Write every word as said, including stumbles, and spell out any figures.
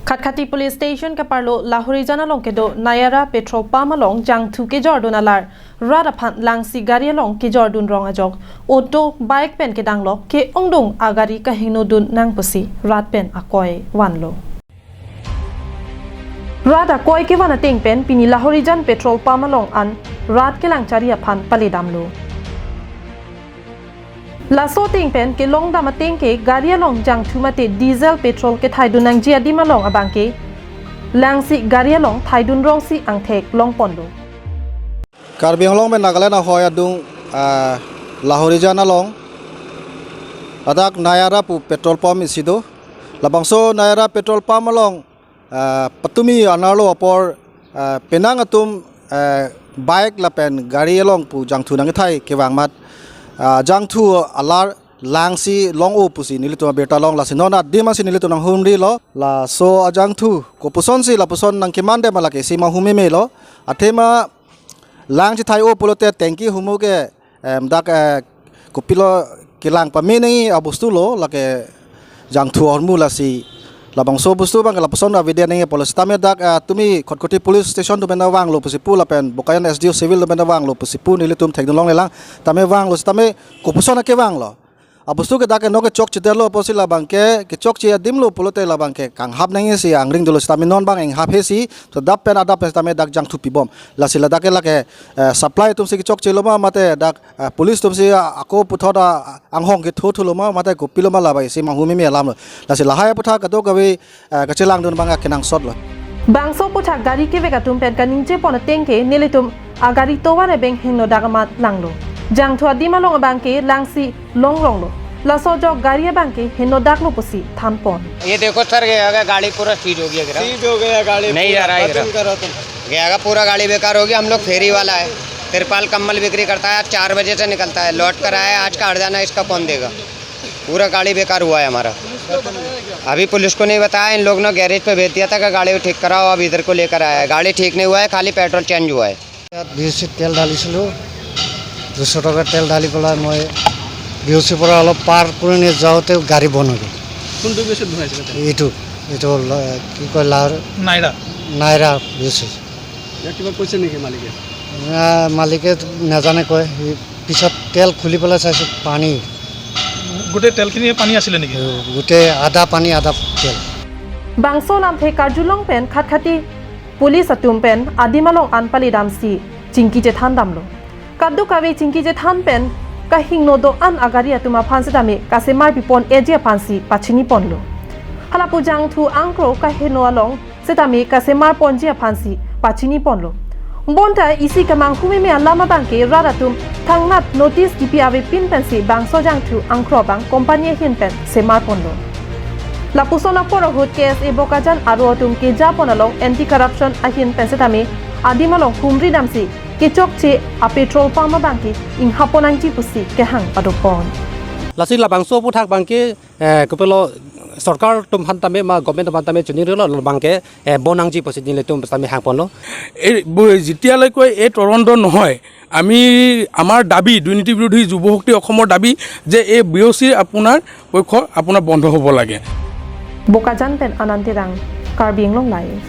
Khatkhati Police Station keparlo Lahorijan along kedo Nayara petrol pump along jangthu kejordun alar rat aphan langsi gari along kejordun rong ajok auto, bike pen kedang lok ke-ongdung agari kahingnodun nang pusi rat pen akoi vanlo. Rat akoi kevan ateng pen pini Lahorijan petrol pump along an rat kelang chari aphan paledamlo. Laso ateng pen kelongdam ateng ke gari along jangthu mate diesel, petrol kethaidun nangji adim along abang ke langsi gari along thaidun rongsi angthek longponlo. Karbi Anglong pen Nagaland ahoi adung, ah, Lahorijan along ladak Nayara pu petrol pump isi do. Labangso Nayara petrol pump along, ah, patumi anerlo apor, ah, penang atum, ah, bike lapen gari along pu jangthu nangkethai kevang amat, ah, jangthu alar langsi long-o pusi nelitum abirta long, lasi non adim ansi nelitum nanghumrilo. Laso ajangthu kopusonsi lapuson nangkemandam ma lake isi ma humemelo. Athema lang chethai-o pulote tanki humu ke, em, dak, eh, kopilo kelang pame nangji abostu lo, lake jangthu ahormu, lasi labangso bostu abang ke lapuson avedetji nangji apotlo sitame dak, eh, tumi Khatkhati Police Station atum pen vanglo pusi pu lapen Bokajan S D O Civil atum pen vanglo pusi pu nelitum thekdun longlelang. Tame vanglo sitame kopuson akevanglo. Abostu ke dak ke non kechokchedetlo apotsi labang ke kechokche adim lo pulote labang ke kanghap nangji si angring dolo sitame non abang inghap he si, so adap pen adap pen sitame dak jangthu pibom. Lasi ladak ke lake, eh, supply atumsi kechokchelo ma mate dak, eh, police atumsi, ah, ako puthot, ah, anghong ketho thulo ma mate kopilo ma, labang isi ma humeme alamlo. Lasi lahai aputhak kadokave, eh, kachelangdun abang akenangsotlo. Bangso aputhak gari kevek atum pen kaningjepon ateng ke nelitum agari tovar abang hingnodak amat langlo. Jangthu adim along abang ke langsi longronglo. Laso ajok gari abang ke hingnodak lo pusi thanpon. ये देखो सर, गया का गाड़ी पूरा सीज हो गया गिरा। सीज हो गया गाड़ी नहीं पूरा, जा रहा है गिरा। खत्म करो तुम। गया का पूरा गाड़ी बेकार हो गया। हम लोग फेरी वाला है, तिरपाल कंबल बिक्री करता है, आज चार बजे से निकलता है, लौट कर आया, आज का हर्जाना इसका कौन देगा? पूरा गाड़ी बेकार हुआ है हमारा। अभी पुलिस को नहीं बताया, इन लोग ने गैरेज पे भेज दिया था कि गाड़ी ठीक कराओ, अब इधर को लेकर आया है। गाड़ी ठीक नहीं हुआ है, खाली पेट्रोल चेंज हुआ है। ইয়াত বি অ' চিত তেল ঢালিছিলোঁ, দুশ টকা তেল ঢালি পেলাই মই বি অ' চিৰ পৰা অলপ পাৰ কৰি নি যাওঁতে গাড়ী বন্ধ হৈ গ'ল। কোনটো বি অ' চিত বহাইছিলে তেল? এইটো, এইটো ল-, কি কয়, লাৰ নাইৰা। নাইৰা বি অ' চি। ইয়াত কিবা কৈছে নেকি মালিকে? আহ, মালিকে নাজানে কয়, সি পিছত তেল খুলি পেলাই চাইছোঁ পানী। গোটেই তেলখিনি পানী আছিলে নেকি? গোটেই আধা পানী, আধা তেল। Bangso lamthe karjulong pen Khatkhati police atum pen adim along an paledamsi chingki chethandamlo. Kadokave chingki chethan pen kahingno do-an agari atum aphan setame kasemar pipon-eji aphansi pachiniponlo. Halapu jangthu angkro kaheno along setame kasemar ponji aphansi pachiniponlo. Bonta isi kemang humeme alam abang ke rat atum thangnat notice kipi avepin pensi bangso jangthu angkro abang company ahin pen semarponlo. Lapuson apor ahut K S A Bokajan aro atum kejapon along anti corruption ahin pen setame adim along humridamsi kechokche a petrol pump abang ke inghap pon nangji pusi kehang padopon. Lasi labangso aputhak abang ke, eh, kopilo sorkar atum aphan tame ma government atum aphan tame choningri lo, labang ke, eh, bon nangji pusi nelitum tame hangponlo. এই ব-, যেতিয়ালৈকে এই তদন্ত নহয়, আমি, আমাৰ দাবী, দুৰ্নীতি বিৰোধী যুৱ শক্তি অসমৰ দাবী যে এই বি অ' চি আপোনাৰ পক্ষ আপোনাৰ বন্ধ হ'ব লাগে। Bokajan pen Anand Terang, Karbi Anglong Live.